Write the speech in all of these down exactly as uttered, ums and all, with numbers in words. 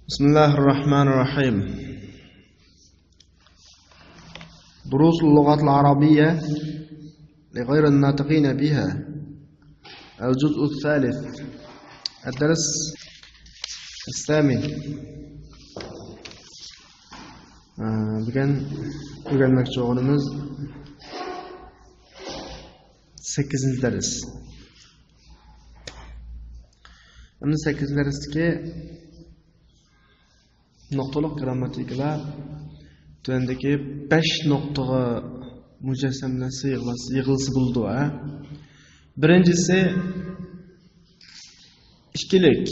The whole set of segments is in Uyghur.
بسم الله الرحمن الرحيم. دروس اللغة العربية لغير الناطقين بها. الجزء الثالث. الدرس الثامن. ئە، بۈگۈن ئۆگەنمەكچى بولغىنىمىز سەككىزىنچى دەرس. ئەمدى سەككىزىنچى دەرستىكى نۇقتىلىق گىرامماتىكىلار تۆۋەندىكى بەش نۇقتىغا مۇجەسسەملەشسە، يىغلاشسا، يىغىلسا بولىدۇ، ھە؟ بىرىنچىسى، ئىككىلىك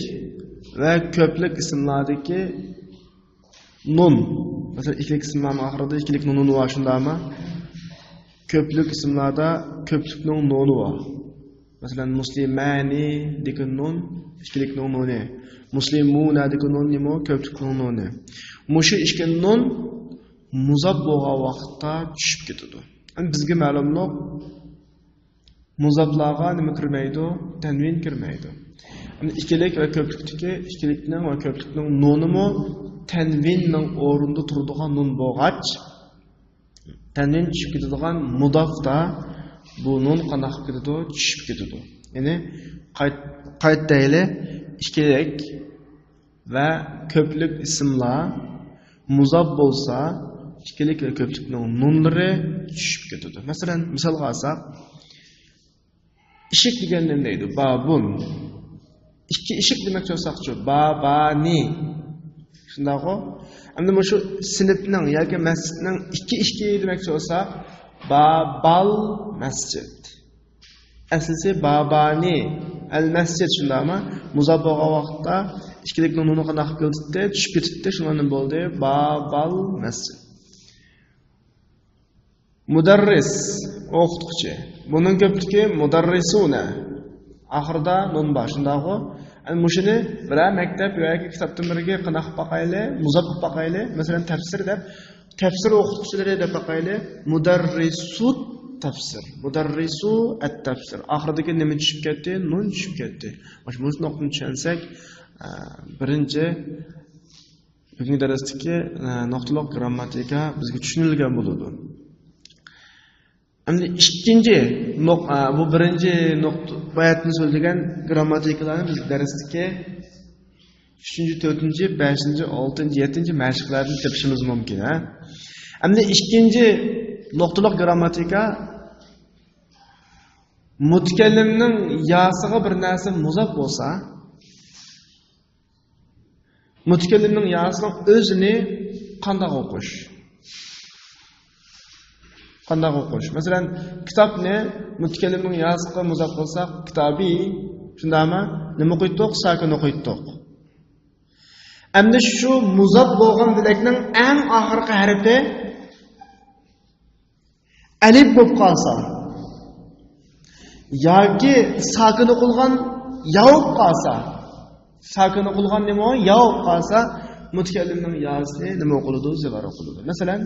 ۋە كۆپلۈك ئىسىملاردىكى نۇن. مەسىلەن، ئىككىلىك ئىسىملارنىڭ ئاخىرىدا ئىككىلىك نۇنى بار، شۇنداقمۇ؟ كۆپلۈك ئىسىملاردا كۆپلۈكنىڭ نۇنى بار. مەسىلەن، مۇسلىمانىدىكى نۇن، ئىككىلىكنىڭ نۇنى. مۇسلىمۇنادىكى نۇن نېمە؟ كۆپلۈكنىڭ نۇنى. مۇشۇ ئىككى نۇن مۇزاپ بولغان ۋاقىتتا چۈشۈپ كېتىدۇ. ئەمدى بىزگە مەلۇملۇق، مۇزاپلارغا نېمە كىرمەيدۇ؟ تەنۋىن كىرمەيدۇ. ئەمدى ئىككىلىك ۋە كۆپلۈكتىكى ئىككىلىكنىڭ ۋە كۆپلۈكنىڭ نۇنىمۇ تەنۋىننىڭ ئورنىدا تۇرىدىغان نۇن بولغاچ، تەنۋىن چۈشۈپ كېتىدىغان مۇزاپتا بۇ نۇن قانداق قىلىپ كېتىدۇ؟ چۈشۈپ كېتىدۇ. يەنى قايت-، قايتا دەيلى، ئىككىلىك ۋە كۆپلۈك ئىسىملار مۇزاپ بولسا، ئىككىلىك ۋە كۆپلۈكنىڭ نۇنلىرى چۈشۈپ كېتىدۇ. مەسىلەن، مىسالغا ئالساق، ئىشىك دېگەندىن دەيدۇ، بابۇن. ئىككى ئىشىك دېمەكچى بولساقچۇ، بابانى. شۇنداقغۇ؟ ئەمدى مۇشۇ سىنىپنىڭ ياكى مەسچىتنىڭ ئىككى ئىشىكى دېمەكچى بولساق، بابال مەسچىت. ئەسلىسى بابانى ئەل مەسچىت، شۇنداقمۇ؟ مۇزاپ بولغان ۋاقىتتا ئىككىلىكنىڭ نۇنى قانداق قىلىپ كېتىتتى؟ چۈشۈپ كېتىتتى. شۇنىڭدىن بولدى بابال مەسچىت. مۇدەررىس، ئوقۇتقۇچى. بۇنىڭ كۆپلۈكى مۇدەررىسۇنە. ئاخىرىدا نۇن بار، شۇنداقغۇ؟ ئەنە مۇشۇنى بىرەر مەكتەپ ياكى كىتابتىن بىرىگە قانداق قىلىپ باقايلى؟ مۇزاپ قىلىپ باقايلى. مەسىلەن، تەپسىر دەپ، تەپسىر ئوقۇتقۇچىلىرى دەپ باقايلى. مۇدەررىسۇت تەپسىر. مۇدەررىسۇ ئەت تەپسىر. ئاخىرىدىكى نېمە چۈشۈپ كەتتى؟ نۇن چۈشۈپ كەتتى. مۇشۇ نۇقتىنى چۈشەنسەك، ئە، بىرىنچى بۈگۈنكى دەرستىكى، ئە، نۇقتىلىق گىرامماتىكا بىزگە چۈشىنىلگەن بولىدۇ. ئەمدى ئىككىنچى نۇق-، ئە، بۇ بىرىنچى نۇقتا، باياتىن سۆزلىگەن گىرامماتىكىلارنى بىز دەرستىكى ئۈچىنچى، تۆتىنچى، بەشىنچى، ئالتىنچى، يەتتىنچى مەشىقلەردىن تېپىشىمىز مۇمكىن، ھە. ئەمدى ئىككىنچى نۇقتىلىق گىرامماتىكا، مۇتەكەللىمنىڭ ياسىغا بىر نەرسە مۇزاپ بولسا، مۇتەكەللىمنىڭ ياسىنىڭ ئۆزىنى قانداق ئوقۇش؟ قانداق ئوقۇش؟ مەسىلەن، كىتابنى مۇتەكەللىمنىڭ ياسىغا مۇزاپ قىلساق، كىتابى، شۇنداقمۇ؟ نېمە ئوقۇيتتۇق؟ ساكىن ئوقۇيتتۇق. ئەمدى شۇ مۇزاپ بولغان بۆلەكنىڭ ئەڭ ئاخىرقى ھەرپى ئەلىپ بولۇپ قالسا ياكى ساكىن ئوقۇلغان يا بولۇپ قالسا، ساكىن ئوقۇلغان نېمە؟ يا بولۇپ قالسا، مۇتەكەللىمنىڭ ياسى نېمە ئوقۇلىدۇ؟ زىغار ئوقۇلىدۇ. مەسىلەن،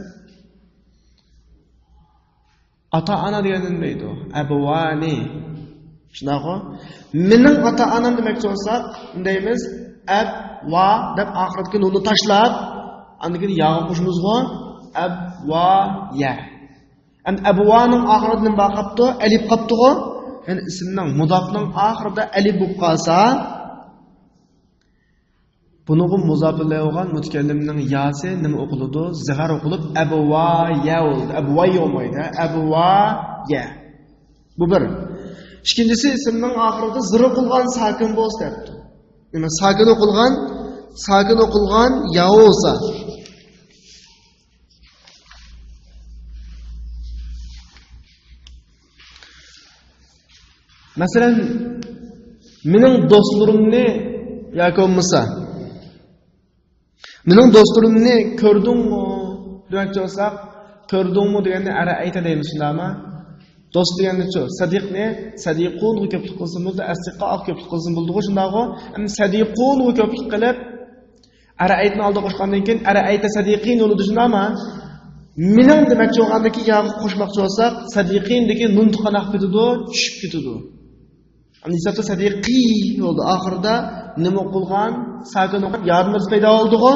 ئاتا-ئانا دېگەندە نېمە دەيدۇ؟ ئەبۋانى. شۇنداقغۇ؟ مېنىڭ ئاتا-ئانام دېمەكچى بولساق، نېمە دەيمىز؟ ئەب، ۋا دەپ ئاخىرىدىكى نۇننى تاشلاپ، ئاندىن كېيىن ياغا قوشىمىزغۇ؟ ئەبۋايە. ئەمدى ئەبۋانىڭ ئاخىرىدا نېمە بار قاپتۇ؟ ئەلىپ قاپتۇغۇ؟ يەنى ئىسىمنىڭ، مۇزاپنىڭ ئاخىرىدا ئەلىپ بولۇپ قالسا، بۇنىڭغا مۇزاپىلەيۋالغان مۇتەكەللىمنىڭ ياسى نېمە ئوقۇلىدۇ؟ زىغار ئوقۇلۇپ، ئەبۋايە بولىدۇ. ئەبۋاي بولمايدۇ. ئەبۋايە. بۇ بىر. ئىككىنچىسى، ئىسىمنىڭ ئاخىرىدا زىر ئوقۇلغان ساكىن بولسا دەپتۇ. نېمە؟ ساكىن ئوقۇلغان، ساكىن ئوقۇلغان يا بولسا. مەسىلەن، مېنىڭ دوستلىرىمنى ياكى بولمىسا، مېنىڭ دوستلىرىمنى كۆردۈڭمۇ دېمەكچى بولساق، كۆردۈڭمۇ دېگەننى ئەرەئەيتە دەيمىز، شۇنداقمۇ؟ دوست دېگەننىچۇ؟ سەدىقنى سەدىقۇنغا كۆپلۈك قىلسىمىز، ئەسدىقائغا كۆپلۈك قىلسىمىز بولىدىغۇ، شۇنداقغۇ؟ ئەمدى سەدىقۇنغا كۆپلۈك قىلىپ، ئەرەئەيتنى ئالدىغا قوشقاندىن كېيىن، ئەرەئەيتە سەدىقىن بولىدۇ، شۇنداقمۇ؟ مېنىڭ دېمەكچى بولغاندىكى ياغا قوشماقچى بولساق، سەدىقىندىكى نۇن قانداق كېتىدۇ؟ چۈشۈپ كېتىدۇ. ئەمدى ھېسابتا سەدىقى بولدى. ئاخىرىدا نېمە ئوقۇلغان؟ ساكىن ئوقۇپ، يادىمىز پەيدا بولدىغۇ.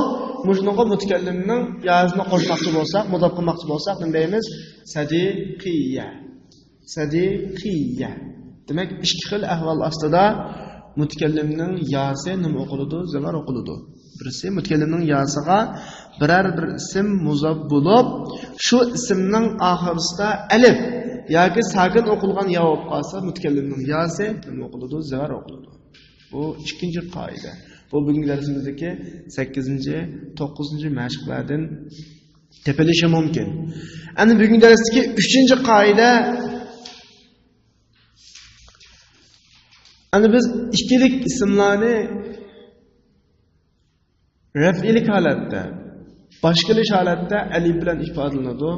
مۇشۇنىڭغا مۇتەكەللىمنىڭ ياسىنى قوشماقچى بولساق، مۇزاپ قىلماقچى بولساق، نېمە دەيمىز؟ سەدىقىيە. سەدىقىيە. دېمەك، ئىككى خىل ئەھۋال ئاستىدا مۇتەكەللىمنىڭ ياسى نېمە ئوقۇلىدۇ؟ زىغار ئوقۇلىدۇ. بىرسى مۇتەكەللىمنىڭ ياسىغا بىرەر بىر ئىسىم مۇزاپ بولۇپ، شۇ ئىسىمنىڭ ئاخىرىسىدا ئەلىپ ياكى ساكىن ئوقۇلغان يا بولۇپ قالسا، مۇتەكەللىمنىڭ ياسى نېمە ئوقۇلىدۇ؟ زىغار ئوقۇلىدۇ. بۇ ئىككىنچى قائىدە. بۇ بۈگۈنكى دەرسىمىزدىكى سەككىزىنچى، توققۇزىنچى مەشىقلەردىن تېپىلىشى مۇمكىن. ئەنە بۈگۈنكى دەرستىكى ئۈچىنچى قائىدە. ئەنە بىز ئىككىلىك ئىسىملارنى رەفئىلىك ھالەتتە، باش كېلىش ھالەتتە ئەلىپ بىلەن ئىپادىلىنىدۇ.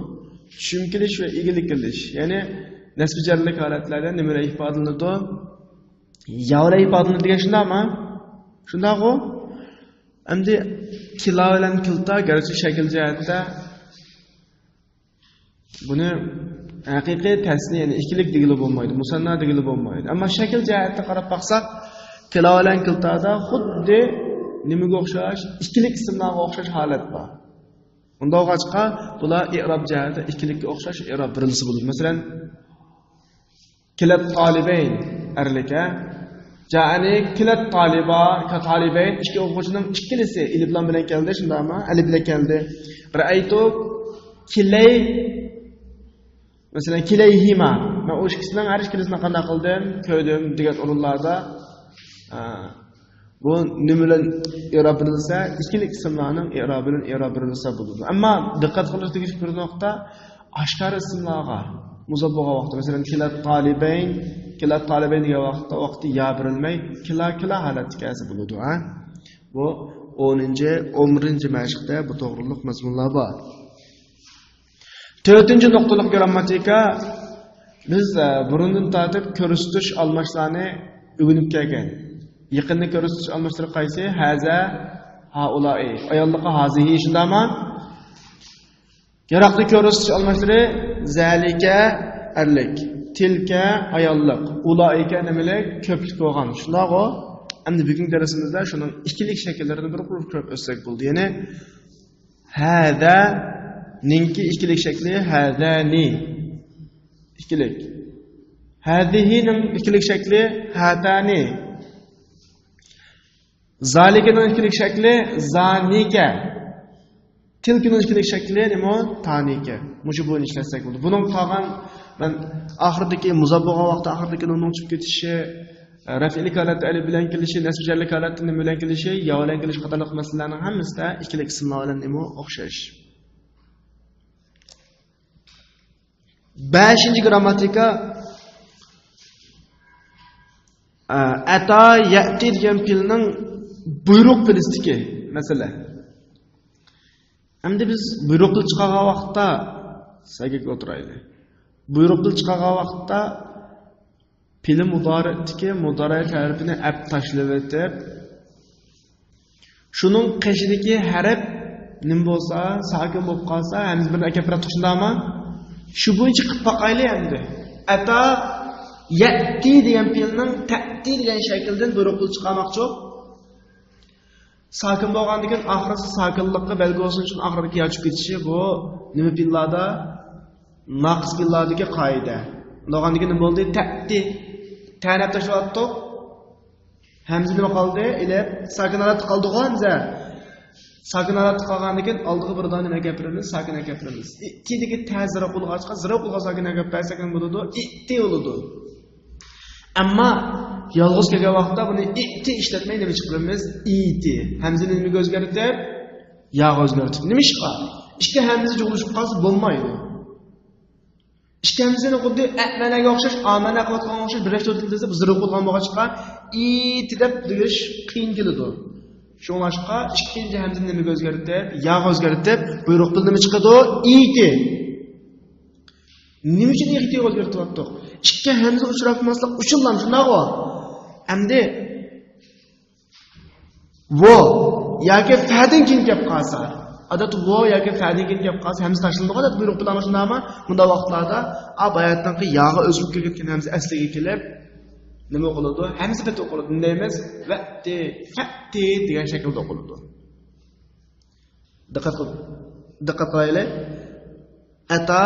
چۈشۈم كېلىش ۋە ئىگىلىك كېلىش، يەنى نەسبى جەرلىك ھالەتلەردە نېمە بىلەن ئىپادىلىنىدۇ؟ يا بىلەن ئىپادىلىنىدۇ دېگەن شۇنداقمۇ؟ شۇنداقغۇ؟ ئەمدى كىلا بىلەن كىلتا گەرچە شەكىل جەھەتتە بۇنى ھەقىقىي تەسنىيە، يەنى ئىككىلىك دېگىلى بولمايدۇ، مۇسەننا دېگىلى بولمايدۇ. ئەمما شەكىل جەھەتتە قاراپ باقساق، كىلا بىلەن كىلتادا خۇددى نېمىگە ئوخشاش؟ ئىككىلىك ئىسىملارغا ئوخشاش ھالەت بار. ئۇنداق بولغاچقا، بۇلار ئېئراب جەھەتتە ئىككىلىككە ئوخشاش ئېئراب بېرىلسە بولىدۇ. مەسىلەن، كىلەت تالىبەين، ئەرلىك، ھە؟ جائەنى كىلەت تالىبا، كا تالىبەين، ئىككى ئوقۇغۇچىنىڭ ئىككىلىسى ئېلىپلام بىلەن كەلدى، شۇنداقمۇ؟ ئەلىپ بىلەن كەلدى. رەئەيتۇ كىلەي، مەسىلەن، كىلەيھىما. مەن ئۇ ئىككىسىنىڭ ھەر ئىككىلىسىنى قانداق قىلدىم؟ كۆردۈم دېگەن ئورۇنلاردا، ئا، بۇ نېمە بىلەن ئېراب بېرىلسە، ئىككىلىك ئىسىملارنىڭ ئېرابى بىلەن ئېراب بېرىلسە بولىدۇ. ئەمما دىققەت قىلىش تېگىشلىك بىر نۇقتا، ئاشكارا ئىسىملارغا مۇزاپ بولغان ۋاقىتتا، مەسىلەن، كىلات تالىبەين، كىلات تالىبەين دېگەن ۋاقىتتا، ۋاقتى يا بېرىلمەي، كىلا، كىلا ھالەتتە كەلسە بولىدۇ، ھە؟ بۇ ئونىنچى، ئون بىرىنچى مەشىقتە بۇ توغرۇلۇق مەزمۇنلار بار. تۆتىنچى نۇقتىلىق گرامماتىكا، بىز، ئە، بۇرۇندىن تارتىپ كۆرسىتىش ئالماشلارنى ئۆگىنىپ كەلگەن. يېقىندا كۆرسىتىش ئالماشلىرى قايسى؟ ھازا، ھائۇلائى. ئاياللىقى ھازىھى، شۇنداقمۇ؟ يىراقتا كۆرسىتىش ئالماشلىرى زالىكە، ئەرلىك، تىلكە، ئاياللىق، ئۇلائىكە، نېمىلىك؟ كۆپلۈك بولغان. شۇنداقغۇ؟ ئەمدى بۈگۈنكى دەرسىمىزدە شۇنىڭ ئىككىلىك شەكىللىرىنى بىر قۇر كۆرۈپ ئۆتسەك بولدى. يەنى ھازانىڭكى ئىككىلىك شەكلى ھازانى. ئىككىلىك. ھازىھىنىڭ ئىككىلىك شەكلى ھاتانى. زالىكىنىڭ ئىككىلىك شەكلى زانىكە. تىلكىنىڭ ئىككىلىك شەكلى نېمە؟ تانىكە. مۇشۇ بويىچە ئىشلەتسەك بولىدۇ. بۇنىڭ قالغان، مەن ئاخىرىدىكى مۇزاپ بولغان ۋاقىتتا ئاخىرىدىكى نۇننىڭ چۈشۈپ كېتىشى، رەفئىلىك ھالەتتە ئەلىپ بىلەن كېلىشى، نەسبى جەرلىك ھالەتتە نېمە بىلەن كېلىشى، يا بىلەن كېلىش قاتارلىق مەسىلىلەرنىڭ ھەممىسىدە ئىككىلىك ئىسىملار بىلەن نېمە ئوخشاش. بەشىنچى گرامماتىكا، ئە، ئەتا يەتى دېگەن پېئىلنىڭ بۇيرۇق پېئىلىدىكى مەسىلە. ئەمدى بىز بۇيرۇق پېئىل چىقارغان ۋاقىتتا، سەگەك ئولتۇرايلى. بۇيرۇق پېئىل چىقارغان ۋاقىتتا پېئىل مۇدارىئدىكى مۇدارىئ تەرىپىنى ئەپ تاشلىۋېتىپ، شۇنىڭ قېشىدىكى ھەرپ نېمە بولسا، ساكىن بولۇپ قالسا، ھەمزە بىلەن ئەكەپ بېرەتتۇق، شۇنداقمۇ؟ شۇ بويىچە قىلىپ باقايلى ئەمدى. ئەتا يەتتى دېگەن پېئىلنىڭ تەتتى دېگەن شەكىلدىن بۇيرۇق پېئىل چىقارماقچۇ. ساكىن بولغاندىكىن ئاخىرىسى ساكىنلىققا بەلگە بولسۇن ئۈچۈن ئاخىرىدىكى يا چۈشۈپ كېتىشى بۇ نېمە پېئىللاردا؟ ناقىس پېئىللاردىكى قائىدە. بولغاندىكىن نېمە بولدى؟ تەتتى. تەنى ئەپ تاشلاۋاتتۇق. ھەمزە نېمە قالدى؟ ئېلىپ، ساكىن ھالەتتە قالدىغۇ ھەمزە. ساكىن ھالەتتە قالغاندىكىن ئالدىغا بىر دانە نېمە ئەكەپ بېرىمىز؟ ساكىن ئەكەپ بېرىمىز. ئىتتى دېگەن تە زىرا قولغا چىققان، زىرا قولغا ساكىن ئەكەپ بەرسەك نېمە بولىدۇ؟ ئىتتى بولىدۇ. ئەمما يالغۇز كەلگەن ۋاقىتتا بۇنى ئىتتى ئىشلەتمەي نېمە چىقىرىمىز؟ ئىتى. ھەمزىنى نېمىگە ئۆزگەرتىپ؟ ياغا ئۆزگەرتىپ. نېمىشقا؟ ئىككى ھەمزە جۇغلىشىپ قالسا بولمايدۇ. ئىككى ھەمزىنى خۇددى ئەمەنەگە ئوخشاش، ئامەنە قىلىۋاتقانغا ئوخشاش بىرلەشتۈرۈپ دېسە، بۇ زىرا قولغا بولغاچقا، ئىتى دەپ دېيىش قىيىن كېلىدۇ. شۇڭلاشقا ئىككىنچى ھەمزىنى نېمىگە ئۆزگەرتىپ؟ ياغا ئۆزگەرتىپ، بۇيرۇق پېئىل نېمە چىقىدۇ؟ ئىتى. نېمە ئۈچۈن ئىتىگە ئۆزگەرتىۋاتتۇق؟ ئىككى ھەمزە ئۇچراپ قالماسلىق ئۈچۈنلا، شۇنداقغۇ؟ ئەمدى ۋو ياكى فەدىن كېيىن كەپ قالسا، ئادەتتە ۋو ياكى فەدىن كېيىن كەپ قالسا، ھەمزە تاشلىنىدىغۇ، ئادەتتە بۇيرۇق پېئىل ئاڭلىشىلىدۇ. مۇنداق ۋاقىتلاردا، ئا، باياتىنقى ياغا ئۆزگىرىپ كەتكەن ھەمزە ئەسلىگە كېلىپ، نېمە ئوقۇلىدۇ؟ ھەمزە پېتى ئوقۇلىدۇ. نېمە دەيمىز؟ ۋەتى، فەتى دېگەن شەكىلدە ئوقۇلىدۇ. دىققەت قىل-، دىققەت قىلايلى. ئەتا،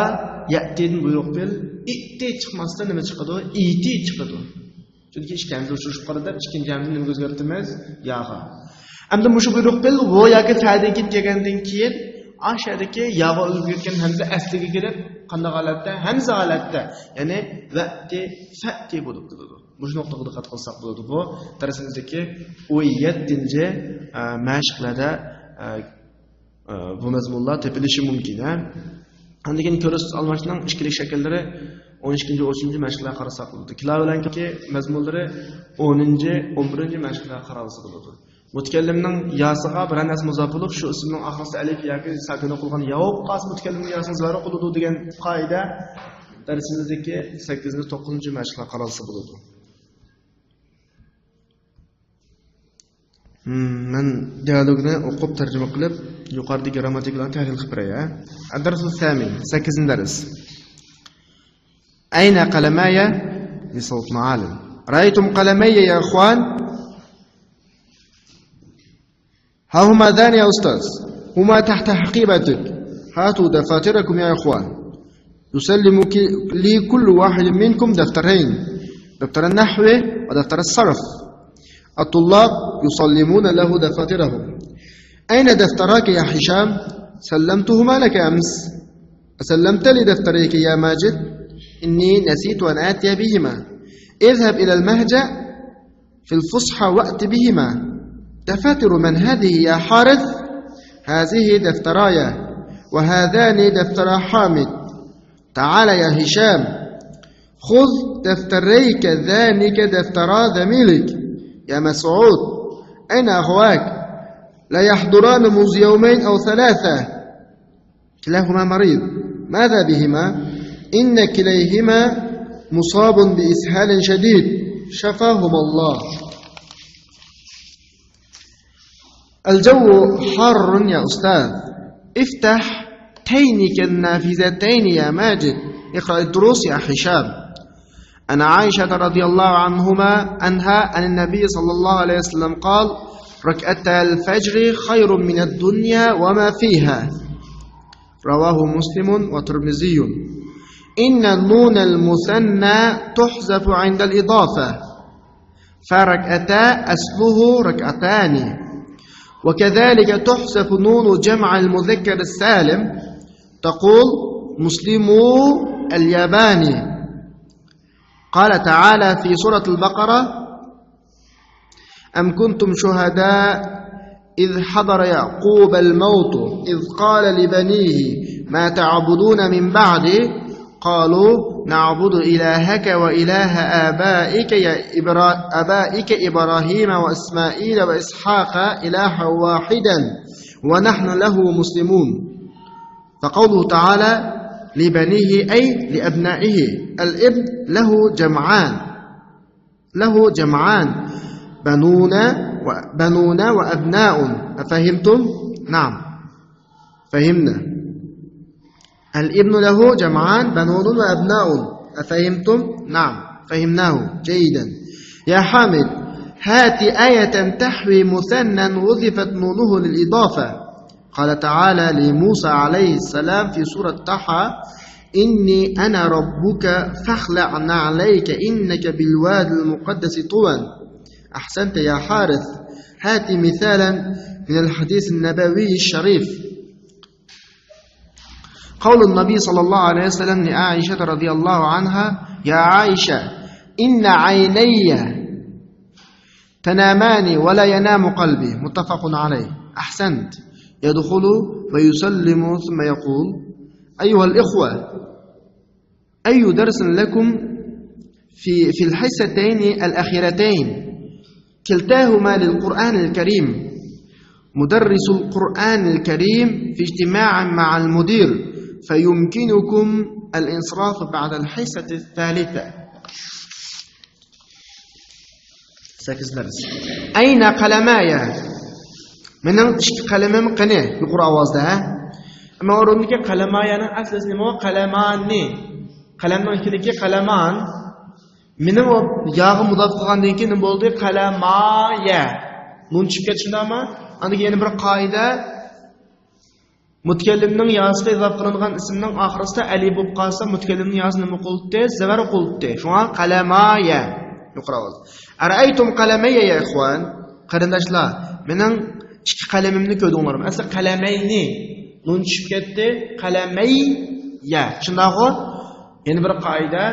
يەتىدىن بۇيرۇق بىل، ئىتى چىقماستىن نېمە چىقىدۇ؟ ئىتى چىقىدۇ. چۈنكى ئىككى ھەمزە ئۇچرىشىپ قالدى دەپ، ئىككىنچى ھەمزىنى نېمىگە ئۆزگەرتىمىز؟ ياغا. ئەمدى مۇشۇ بۇيرۇق بىل ۋو ياكى فەدىن كېيىن كەلگەندىن كېيىن، ئاشۇ يەردىكى ياغا ئۆزگەرتكەن ھەمزە ئەسلىگە كېلىپ، قانداق ھالەتتە؟ ھەمزە ھالەتتە، يەنى ۋەتى، فەتى بولۇپ كېلىدۇ. مۇشۇ نۇقتىغا دىققەت قىلساق بولىدۇ. بۇ دەرسىمىزدىكى ئون يەتتىنچى، ئە، مەشىقلەردە، ئە، ئە، بۇ مەزمۇنلار تېپىلىشى مۇمكىن، ھە. ئاندىن كېيىن كۆرۈستى ئالماشنىڭ ئىككىلىك شەكىللىرى ئون ئىككىنچى، ئون ئۈچىنچى مەشىقلەرگە قارىساق بولىدۇ. كىلا بىلەنكى مەزمۇنلىرى ئونىنچى، ئون بىرىنچى مەشىقلەرگە قارالسا بولىدۇ. مۇتەكەللىمنىڭ ياسىغا بىرەر نەرسە مۇزاپ بولۇپ، شۇ ئىسىمنىڭ ئاخىرىسىدا ئەلىپ ياكى ساكىنە قويۇلغان يا بولۇپ قالسا، مۇتەكەللىمنىڭ ياسىغا زىيارەت قىلىدۇ دېگەن قائىدە دەرسىمىزدىكى سەككىزىنچى، توققۇزىنچى مەشىقلەرگە قارالسا بولىدۇ. مم، مەن دىيالوگنى ئوقۇپ تەرجىمە قىلىپ، يۇقىرىدىكى گىرامماتىكىلارنى تەھلىل قىلىپ بېرەي، ھە؟ الدرس الثامن، سەككىزىنچى دەرس. أين قلماي؟ بصوت عال. رأيتم قلمي يا إخوان؟ ها هما ذان يا أستاذ، هما تحت حقيبتك. هاتوا دفاتركم يا إخوان. يسلم ك-، لي كل واحد منكم دفترين، دفتر النحو ودفتر الصرف. الطلاب يسلمون له دفاترهم. أين دفتراك يا هشام؟ سلمتهما لك أمس. أسلمت لي دفتريك يا ماجد؟ إني نسيت أن آتي بهما. اذهب إلى المهجأ في الفسحة وأت بهما. دفاتر من هذه يا حارث؟ هذه دفتراي، وهذان دفترا حامد. تعال يا هشام، خذ دفتريك ذلك دفترا زميلك. يا مسعود، أين أخواك؟ لا يحضران منذ يومين أو ثلاثة. كلاهما مريض. ماذا بهما؟ إن كليهما مصاب بإسهال شديد. شفاهما الله. الجو حار يا أستاذ. افتح تينك النافذتين يا ماجد. اقرأ الدروس يا هشام. عن عائشة رضي الله عنهما، عنها، عن النبي صلى الله عليه وسلم قال: ركعتا الفجر خير من الدنيا وما فيها. رواه مسلم والترمذي. إن النون المثنى تحذف عند الإضافة، فركعتا أصله ركعتان، وكذلك تحذف نون جمع المذكر السالم، تقول: مسلمو اليابان. قال تعالى في سورة البقرة: أم كنتم شهداء إذ حضر يعقوب الموت إذ قال لبنيه ما تعبدون من بعدي؟ قالوا نعبد إلهك وإله آبائك يا إبرا-، آبائك إبراهيم وإسماعيل وإسحاق إلها واحدا ونحن له مسلمون. فقوله تعالى لبنيه أي لأبنائه. الابن له جمعان، له جمعان، بنون و-، بنون وأبناء. أفهمتم؟ نعم، فهمنا. الابن له جمعان، بنون وأبناء. أفهمتم؟ نعم، فهمناه جيدا. يا حامد، هات آية تحوي مثنى حذفت نونه للإضافة. قال تعالى لموسى عليه السلام في سورة طه: إني أنا ربك فاخلع نعليك إنك بالواد المقدس طوى. أحسنت يا حارث، هات مثالا من الحديث النبوي الشريف. قول النبي صلى الله عليه وسلم لعائشة رضي الله عنها: يا عائشة، إن عيني تنامان ولا ينام قلبي. متفق عليه. أحسنت. يدخل ويسلم ثم يقول: أيها الإخوة، أي درس لكم في، في الحصتين الأخيرتين؟ كلتاهما للقرآن الكريم. مدرس القرآن الكريم في اجتماع مع المدير، فيمكنكم الانصراف بعد الحصة الثالثة. سەككىزىنچى دەرس. أين قلماي؟ مېنىڭ ئىككى قەلىمىم قېنى؟ يۇقىرى ئاۋازدا، ھە؟ ئەمما ئورۇندىكى قەلەمايەنىڭ ئەسلىسى نېمە؟ قەلەمانى. قەلەمنىڭ ئىككىلىكى قەلەمان. مېنىڭ ئۇ ياغا مۇزاپ قىلغاندىن كېيىن نېمە بولدى؟ قەلەمايە. نۇن چۈشۈپ كەتتى، شۇنداقمۇ؟ ئاندىن كېيىنە يەنە بىر قائىدە. مۇتەكەللىمنىڭ ياسىغا ئىزاپە قىلىنغان ئىسىمنىڭ ئاخىرىسىدا ئەلىپ بولۇپ قالسا، مۇتەكەللىمنىڭ ياسىنى نېمە قىلدى؟ زەۋەر قىلدى. شۇڭا قەلەمايە. يۇقىرى ئاۋاز. ئەرەئەيتۇم قەلەمەييە يا ئىخۋان. قېرىنداشلار، مېنىڭ ئىككى قەلىمىمنى كۆردۈڭلارمۇ؟ ئەسلى قەلەمەينى. نۇن چۈشۈپ كەتتى. قەلەمەييە. شۇنداقغۇ؟ يەنە بىر قائىدە.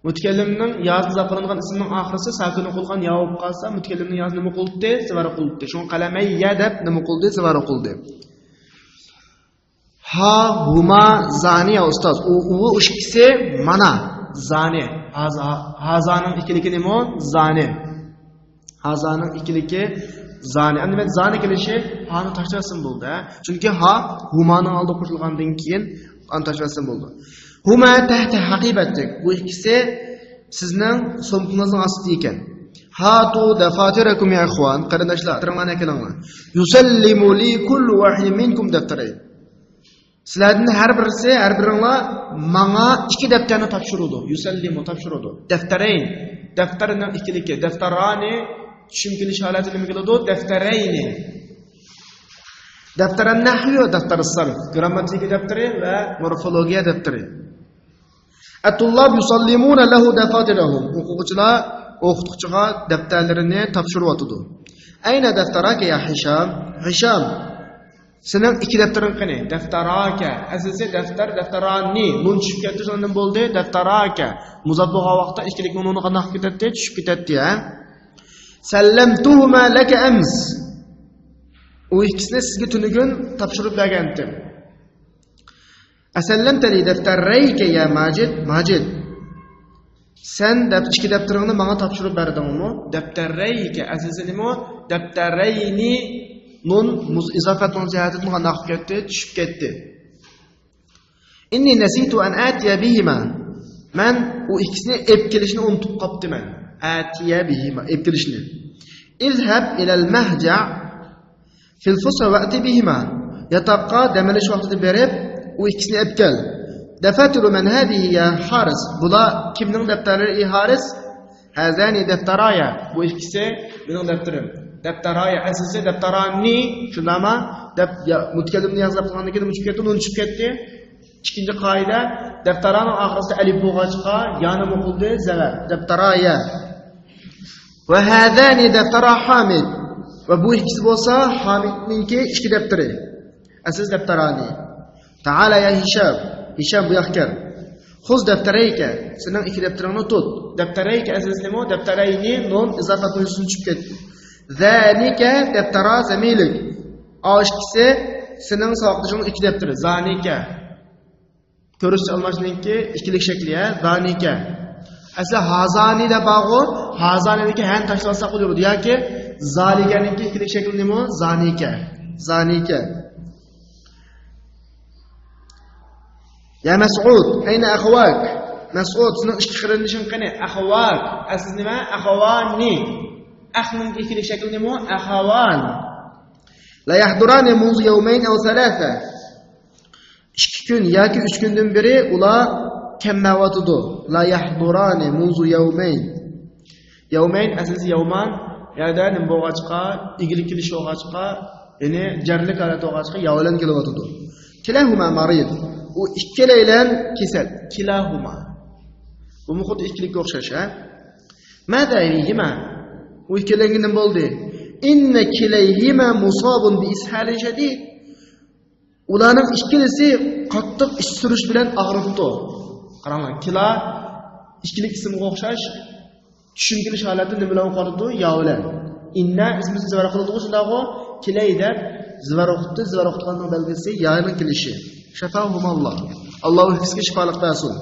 مۇتەكەللىمنىڭ ياسىغا ئىزاپە قىلىنغان ئىسىمنىڭ ئاخىرىسى ساكىن ئوقۇلغان يا بولۇپ قالسا، مۇتەكەللىمنىڭ ياسىنى نېمە قىلدى؟ زەۋەر قىلدى. شۇڭا قەلەمەييە دەپ نېمە قىلدى؟ زەۋەر قىلدى. ھا ھۇما زانى يا ئۇستاز. ئۇ، ئۇ ئىككىسى مانا. زانى. ھازا-، ھازانىڭ ئىككىلىكى نېمە؟ زانى. ھازانىڭ ئىككىلىكى زانى. ئەمدى مەن زانى كېلىشى ھانى تاشلىۋەتسەم بولدى، ھە؟ چۈنكى ھا ھۇمانىڭ ئالدىغا قوشۇلغاندىن كېيىن ئانى تاشلىۋەتسەم بولدى. ھۇما تەھتە ھەقىبەتىك. بۇ ئىككىسى سىزنىڭ سومكىڭىزنىڭ ئاستىدا ئىكەن. ھاتۇ دەفاتىرەكۇم يا ئىخۋان. قېرىنداشلار، دەپتىرىڭلارنى ئەكېلىڭلار. يۇسەللىمۇ لى كۇللۇ ۋاھىدىن مىنكۇم دەفتەرەين. سىلەردىن ھەر بىرسى، ھەر بىرىڭلار ماڭا ئىككى دەپتەرنى تاپشۇرىدۇ. يۇسەللىمۇ، تاپشۇرىدۇ. دەفتەرەين. دەفتەرنىڭ ئىككىلىكى. دەفتەرانى. چۈشۈم كېلىش ھالەتى نېمە كېلىدۇ؟ دەفتەرەينى. دەفتەرەن نەھۋى ۋە دەفتەر سەرف. گرامماتىكا دەپتىرى ۋە مورفولوگىيە دەپتىرى. ئەتتۇللاب يۇسەللىمۇنە لەھۇ دەفاتىرەھۇم. ئوقۇغۇچىلار ئوقۇتقۇچىغا دەپتەرلىرىنى تاپشۇرۇۋاتىدۇ. ئەينە دەفتەراكە يا ھىشام؟ ھىشام، سېنىڭ ئىككى دەپتىرىڭ قېنى؟ دەفتەراكە. ئەسلىسى دەفتەر، دەفتەرانى. نۇن چۈشۈپ كەتتى، شۇندىن بولدى دەفتەراكە. مۇزاپ بولغان ۋاقىتتا ئىككىلىكنىڭ نۇنى قانداق كېتەتتى؟ چۈشۈپ كېتەتتى، ھە؟ سەللەمتۇھۇما لەكە ئەمس. ئۇ ئىككىسىنى سىزگە تۈنۈگۈن تاپشۇرۇپ بەرگەنتىم. ئەسەللەمتە لى دەفتەرەيكە يا ماجىد؟ ماجىد، سەن دەپ ئىككى دەپتىرىڭنى ماڭا تاپشۇرۇپ بەردىڭمۇ؟ دەپتەرەيكە، ئەسلىسى نېمە؟ دەپتەرەينى، نۇن مۇز-، ئىزاپەت نۇن زىيادىتىدىن قانداق بولۇپ كەتتى؟ چۈشۈپ كەتتى. ئىننى نەسىتۇ ئەن ئەتىيە بىھىما. مەن ئۇ ئىككىسىنى ئېلىپ كېلىشنى ئۇنتۇپ قاپتىمەن. ئەتىيە بىھىما، ئېلىپ كېلىشنى. ئىزھەب ئىلەل مەھجە فىل فۇسھە ۋەئتى بىھىما. ياتاققا دەم ئېلىش ۋاقتىدا بېرىپ، ئۇ ئىككىسىنى ئېلىپ كەل. دەفاتىرۇ مەن ھازىھى يا ھارىس؟ بۇلار كىمنىڭ دەپتەرلىرى، ئى ھارىس؟ ھازانى دەفتەرايا. بۇ ئىككىسى مېنىڭ دەپتىرىم. دەفتەرايا. ئەسلىسى دەفتەرانى. شۇنداقما؟ دەپ، يا، مۇتەكەللىمنى يازغان قىلغاندىن كېيىن نېمە چۈشۈپ كەتتى؟ نۇن چۈشۈپ كەتتى. ئىككىنچى قائىدە، دەفتەرانىڭ ئاخىرىسىدا ئەلىپ بولغاچقا، يانى نېمە قىلدى؟ زەۋەر. دەفتەرايا. ۋە ھازانى دەفتەرا ھامىد. ۋە بۇ ئىككىسى بولسا ھامىدنىڭكى ئىككى دەپتىرى. ئەسلى دەفتەرانى. تەئالا يا ھىشام. ھىشام، بۇ ياققا كەل. خۇز دەفتەرەيكە. سېنىڭ ئىككى دەپتىرىڭنى تۇت. دەفتەرەيكە ئەسلىسى نېمە؟ دەفتەرەينى، نۇن ئىزاپەت نۇن ئۈستىدىن چۈشۈپ كەتتى. زانىكە دەفتەرا زەمىلىك. ئا ئىككىسى سېنىڭ ساۋاقدىشىڭنىڭ ئىككى دەپتىرى. زانىكە. كۆرسىتىش ئالماشنىڭكى ئىككىلىك شەكلى، ھە، زانىكە. ئەسلى ھازانى دەپ بارغۇ، ھازانىنىڭكى ھەنى تاشلىۋالساق بولۇرىدۇ. ياكى زالىكەنىڭكى ئىككىلىك شەكلى نېمە؟ زانىكە. زانىكە. يا مەسئۇد، ئەينە ئەخۋاك؟ مەسئۇد، سېنىڭ ئىككى قېرىندىشىڭ قېنى؟ ئەخۋاك. ئەسلى نېمە؟ ئەخۋانى. ئەخنىڭ ئىككىلىك شەكلى نېمە؟ ئەخۋان. لا يەھدۇرانى مۇنزۇ يەۋمەين ئەۋ سەلاسە. ئىككى كۈن ياكى ئۈچ كۈندىن بېرى ئۇلار كەلمەيۋاتىدۇ. لا يەھدۇرانى مۇنزۇ يەۋمەين. يەۋمەين، ئەسلىسى يەۋمان، يەنە نېمە بولغاچقا، ئىگىلىك كېلىش بولغاچقا، يەنى جەرلىك ھالەت بولغاچقا، يا بىلەن كېلىۋاتىدۇ. كىلاھۇما مەرىز. ئۇ ئىككىلەيلەن كېسەل. كىلاھۇما. بۇمۇ خۇددى ئىككىلىككە ئوخشاش، ھە؟ ماذا بىھىما؟ ئۇ ئىككىلەنگە نېمە بولدى؟ ئىننە كىلەيھىما مۇسابۇن بىئىسھالىن شەدىد. ئۇلارنىڭ ئىككىلىسى قاتتىق ئىچ سۈرۈش بىلەن ئاغرىپتۇ. قاراڭلار، كىلا ئىككىلىك ئىسىمغا ئوخشاش، چۈشۈم كېلىش ھالەتتە نېمە بىلەن ئوقۇلىدۇ؟ يا بىلەن. ئىننە ئىسمىسىنى زىبار قىلىدىغۇ، شۇنداقغۇ؟ كىلەي دەپ زىبار ئوقۇتتى، زىبار ئوقۇتقاننىڭ بەلگىسى يانىڭ كېلىشى. شەفاھۇماللا. ئاللا ئۇ ئىككىسىگە شىپالىق بەرسۇن.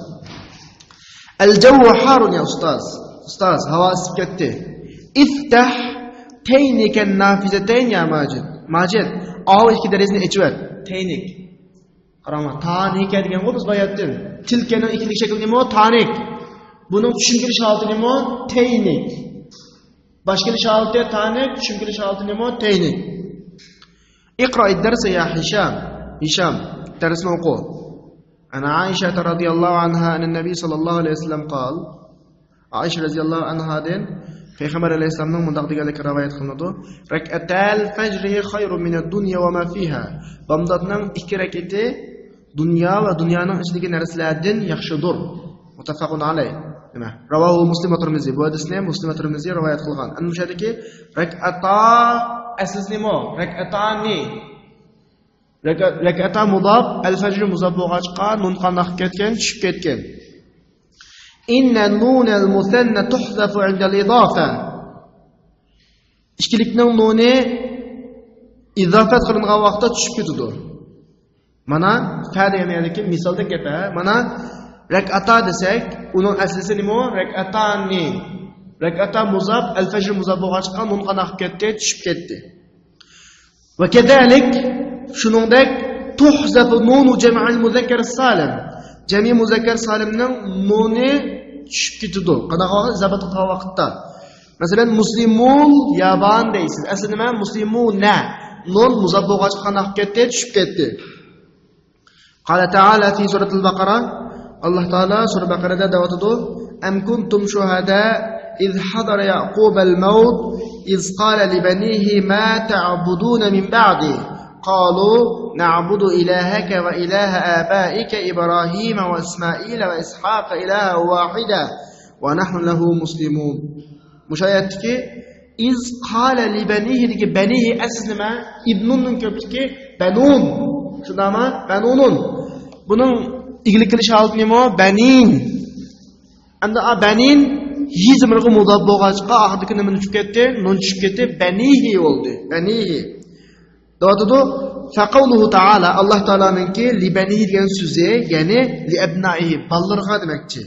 ئەلجەۋۋۇ ھارۇن يا ئۇستاز. ئۇستاز، ھاۋا ئىسسىپ كەتتى. ئىفتەھ تەينىكەن نافىزەتەين يا ماجىد. ماجىد، ئاۋۇ ئىككى دېرىزىنى ئېچىۋەت. تەينىك. قاراڭلار، تانىكە دېگەنغۇ بىز باياتتىن. تىلكەنىڭ ئىككىلىك شەكلى نېمە؟ تانىك. بۇنىڭ چۈشۈم كېلىش ھالىتى نېمە؟ تەينىك. باش كېلىش ھالىتى تانىك، چۈشۈم كېلىش ھالىتى نېمە؟ تەينىك. اقرأ الدرس يا هشام. ھىشام، دەرسنى ئوقۇ. عن عائشة رضي الله عنها أن النبي صلى الله عليه وسلم قال، ئائىشە رەزىياللاھۇ ئەنھادىن پەيغەمبەر ئەلەيھىسسالامنىڭ مۇنداق دېگەنلىكى رىۋايەت قىلىنىدۇ: رەكئەتەل فەجرى خەيرۇن مىنەد دۇنيا ۋە ما فىھا. بامداتنىڭ ئىككى رەكئىتى دۇنيا ۋە دۇنيانىڭ ئىچىدىكى نەرسىلەردىن ياخشىدۇر. مۇتتەفەقۇن ئەلەيھ. نېمە؟ رەۋاھۇ مۇسلىم ۋە تىرمىزى. بۇ ھەدىسنى مۇسلىم ۋە تىرمىزى رىۋايەت قىلغان. ئەمدى مۇشۇ يەردىكى رەكئەتا ئەسلىسى نېمە؟ رەكئەتانى. رەكە-، رەكئەتا مۇزاپ، ئەل فەجر مۇزاپ بولغاچقا، نۇن قانداق كەتكەن؟ چۈشۈپ كەتكەن. ئىننە نۇنەل مۇسەننە تۇھزەفۇ ئىندەل ئىزافە. ئىككىلىكنىڭ نۇنى ئىزافەت قىلىنغان ۋاقىتتا چۈشۈپ كېتىدۇ. مانا، فە دېگەن يەردىكى مىسالدىن گەپ، ھە. مانا، رەكئاتا دېسەك، ئۇنىڭ ئەسلىسى نېمە؟ رەكئاتانى. رەكئاتا مۇزاپ، ئەل فەجر مۇزاپ بولغاچقا، نۇن قانداق كەتتى؟ چۈشۈپ كەتتى. ۋە كەزالىك، شۇنىڭدەك، تۇھزەفۇ نۇنۇ جەمئىل مۇزەككەر سالىم. جەمئىي مۇزەككەر سالىمنىڭ نۇنى چۈشۈپ كېتىدۇ. قانداق ۋاقىت؟ ئىزافەت قىلغان ۋاقىتتا. مەسىلەن، مۇسلىمۇل يابان دەيسىز. ئەسلى نېمە؟ مۇسلىمۇنە. نۇن مۇزاپ بولغاچقا قانداق كەتتى؟ چۈشۈپ كەتتى. قال تعالى في سورة البقرة، ئاللاھ تائالا سۈرە بەقەرەدە دەۋاتىدۇ: أم كنتم شهداء إذ حضر يعقوب الموت إذ قال لبنيه ما تعبدون من بعدي قالوا نعبد إلهك وإله آبائك إبراهيم وإسماعيل وإسحاق إلها واحدا ونحن له مسلمون. مۇشۇ ئايەتتىكى ئىز قالە لىبەنىھىدىكى بەنىھى ئەسلى نېمە؟ ئىبنۇننىڭ كۆپلۈكى بەنۇن. شۇنداقمۇ؟ بەنۇنۇن. بۇنىڭ ئىگىلىك قىلىش ھالىتى نېمە؟ بەنىن. ئەمدى ئا بەنىن ھى زېمىرغا مۇزاپ بولغاچقا، ئاخىرىدىكى نېمىنى چۈشۈپ كەتتى؟ نۇن چۈشۈپ كەتتى. بەنىھى بولدى. بەنىھى. دەۋاتىدۇ، فەقەۋلۇھۇ تائالا، ئاللاھ تائالانىڭكى لىبەنىھى دېگەن سۆزى، يەنى لىئەبنائىھى، بالىلىرىغا دېمەكچى.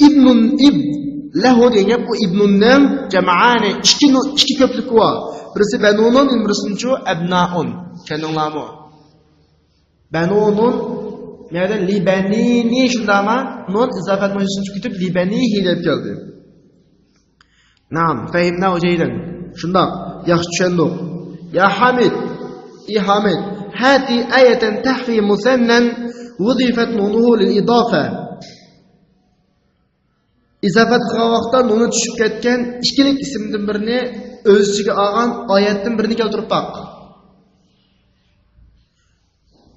ئىبنۇن ئىب لەھۇ دېگەن گەپ، بۇ ئىبنۇننىڭ جەمئانى، ئىككى نۇ-، ئىككى كۆپلۈكى بار. بىرسى بەنۇنۇن، بىرسىنىچۇ ئەبنائۇن. چۈشەندىڭلارمۇ؟ بەنۇنۇن، يەنى لىبەنىنى شۇنداقما؟ نۇن ئىزافەت مۇجىزىنى چۈشۈپ كېتىپ، لىبەنىھى دەپ كەلدى. نعم، فهمنا جيدا. شۇنداق، ياخشى چۈشەندۇق. يا حامد، ئى ھامىد، هات آية تحوي مثنى وضيفت نونه للإضافة. ئىزافەت قىلغان ۋاقىتتا نۇنى چۈشۈپ كەتكەن ئىككىلىك ئىسىمدىن بىرنى ئۆز ئىچىگە ئالغان ئايەتتىن بىرنى كەلتۈرۈپ باق.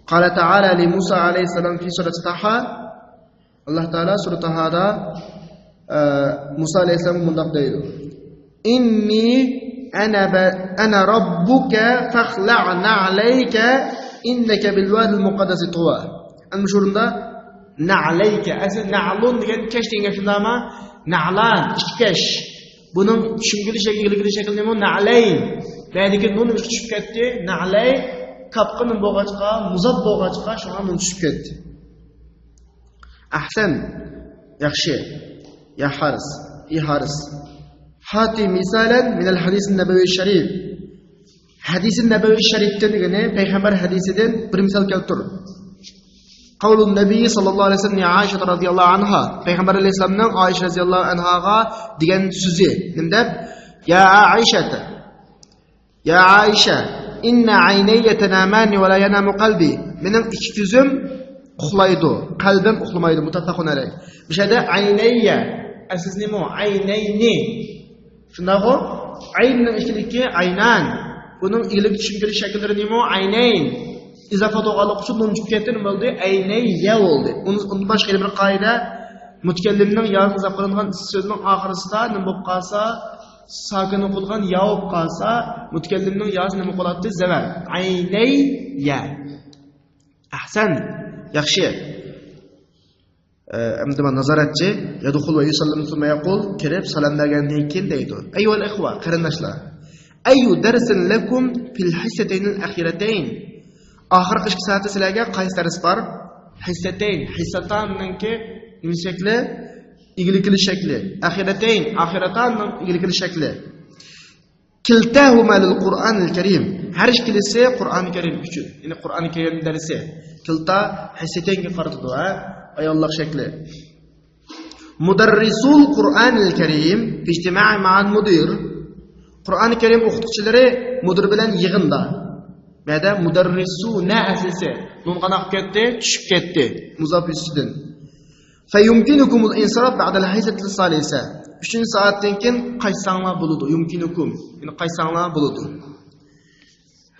قال تعالى لموسى عليه السلام في سورة طه. ئاللاھ تائالا سۈرە تاھادا، ئە، مۇسا ئەلەيھىسسالامغا مۇنداق دەيدۇ: إني أنا ب-، أنا ربك فاخلع نعليك إنك بالواد المقدس طوى. ئەمدى شۇ ئورۇندا نەئلەيكە. ئەسلى نەئلۇن دېگەن كەش دېگەن گەپ شۇنداقما؟ نەئلان، ئىككى كەش. بۇنىڭ چۈشۈرۈلگىلى شەكلى، ئىگىلىك قىلىش شەكلى نېمە؟ نەئلەين. بەدىكى نۇن ئۈستى چۈشۈپ كەتتى. نەئلەي كاپقا نېمە بولغاچقا، مۇزاپ بولغاچقا، شۇڭا نۇن چۈشۈپ كەتتى. ئەھسەن، ياخشى. يا حارس، ئى ھارىس. هات مثالا من الحديث النبوي الشريف. ھەدىسى نەبەۋى شەرىپتىن دېگىنى پەيغەمبەر ھەدىسىدىن بىر مىسال كەلتۈر. قول النبي صلى الله عليه وسلم لعائشة رضي الله عنها. پەيغەمبەر ئەلەيھىسسالامنىڭ ئائىشە رەزىياللاھۇ ئەنھاغا دېگەن سۆزى. نېمە دەپ؟ يا عائشة، يا عائشة، إن عيني تنامان ولا ينام قلبي. مېنىڭ ئىككى كۆزۈم ئۇخلايدۇ، قەلبىم ئۇخلىمايدۇ. مۇتتەپەقۇن ئەلەيھ. بۇ يەردە عيني، ئەسلىسى نېمە؟ عينين. شۇنداقغۇ؟ ئەيننىڭ ئىككىلىكى ئەينان. بۇنىڭ ئىگىلىك چۈشۈرۈلگىلى شەكىللىرى نېمە؟ ئەينەين. ئىزافە بولغانلىقى ئۈچۈن نۇن چۈشۈپ كەتتى، نېمە بولدى؟ ئەينەييە بولدى. ئۇنى، ئۇندىن باشقا يەنە بىر قائىدە، مۇتەكەللىمنىڭ ياسىنى ئىزافە قىلىنغان سۆزنىڭ ئاخىرىسىدا نېمە بولۇپ قالسا، ساكىن ئوقۇلغان يا بولۇپ قالسا، مۇتەكەللىمنىڭ ياسى نېمە قىلاتتى؟ زەۋەر. ئەينەييە. ئەھسەن. ياخشى. ئەمدى مانا نازارەتچى، يدخل ويسلم ثم يقول، كىرىپ سالام بەرگەندىن كېيىن دەيدۇ: أيها الإخوة، قېرىنداشلار، أي درس لكم في الحصتين الأخيرتين؟ ئاخىرقى ئىككى سائەتتە سىلەرگە قايسى دەرس بار؟ حصتين، حصتاننىڭكى نېمە شەكلى؟ ئىگىلىك قىلىش شەكلى. أخيرتين، ئاخىرتاننىڭ ئىگىلىك قىلىش شەكلى. كلتاهما للقرآن الكريم. ھەر ئىككىلىسى قۇرئان كەرىم ئۈچۈن. يەنى قۇرئان كەرىم دەرسى. كلتا حصتينگە قارىتىدۇ، ھە؟ ئاياللىق شەكلى. مدرسو القرآن الكريم في اجتماع مع المدير. قۇرئان كەرىم ئوقۇتقۇچىلىرى مۇدىر بىلەن يىغىندا. مەدە مۇدەررىسۇنە ئەسلىسى. نۇن قانداق كەتتى؟ چۈشۈپ كەتتى. مۇزاپ ئۈستىدىن. فيمكنكم الانصراف بعد الحصة الثالثة. ئۈچىنچى سائەتتىن كېيىن قايتساڭلار بولىدۇ، يۇمكىنۇكۇم. يەنى قايتساڭلار بولىدۇ.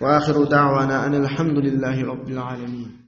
وآخر دعوانا أن الحمد لله رب العالمين.